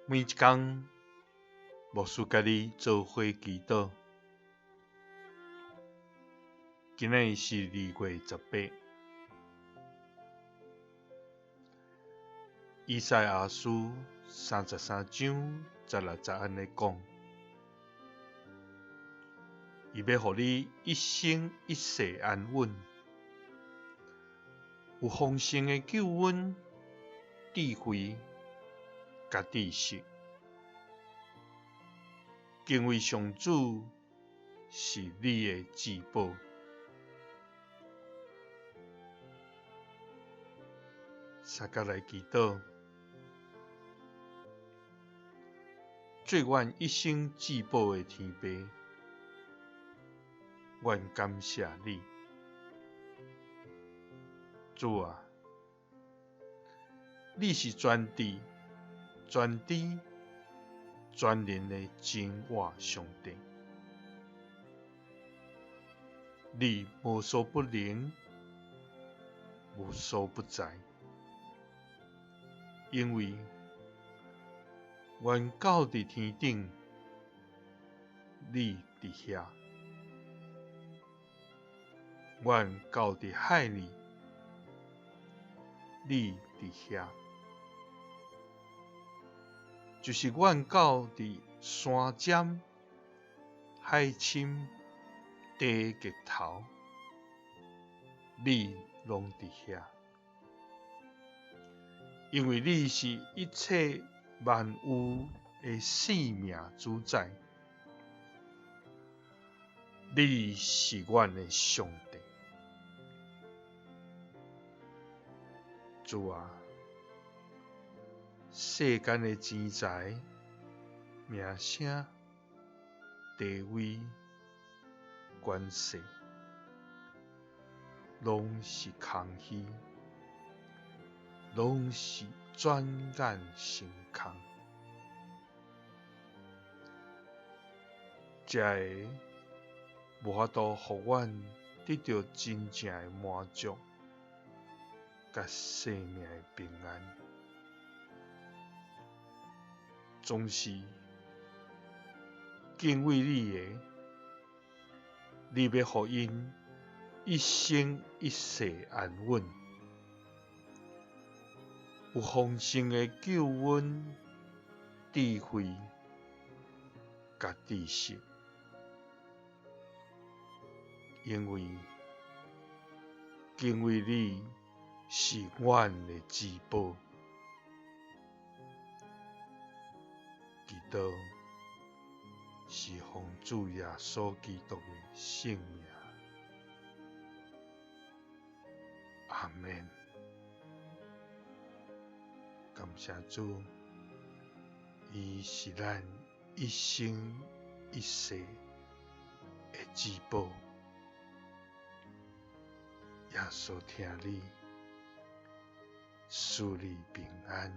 每一工，牧師佮你做伙祈禱。今仔日是2月18。以賽亞書33章16節按呢講：伊欲予你一生一世安穩，有豐盛的救恩、智慧佮知識。敬畏上主是你的至寶。相佮來祈禱，做阮一生至寶的天父，阮感謝你，主啊，你是全智、全知、全能的真活上帝，你無所不能，無所不在。因為阮到佇天頂，你佇遐；阮到佇海裡，你佇遐。就是阮到佇山尖、海深、地極頭，你攏佇遐。因為你是一切萬有的生命主宰，你是阮的上帝。主啊，世間的錢財、名聲、地位、權勢，攏是空虛。攏是轉眼成空，這个無法度予阮得著真正的滿足，佮生命的平安。總是敬畏你的，你欲予𪜶一生一世安穩。有豐盛的救恩、智慧佮知識，因為敬畏你是阮的至寶。祈禱是奉主耶穌基督的聖名，阿們。感謝主，伊是咱一生一世的至寶。耶穌疼你，賜你平安。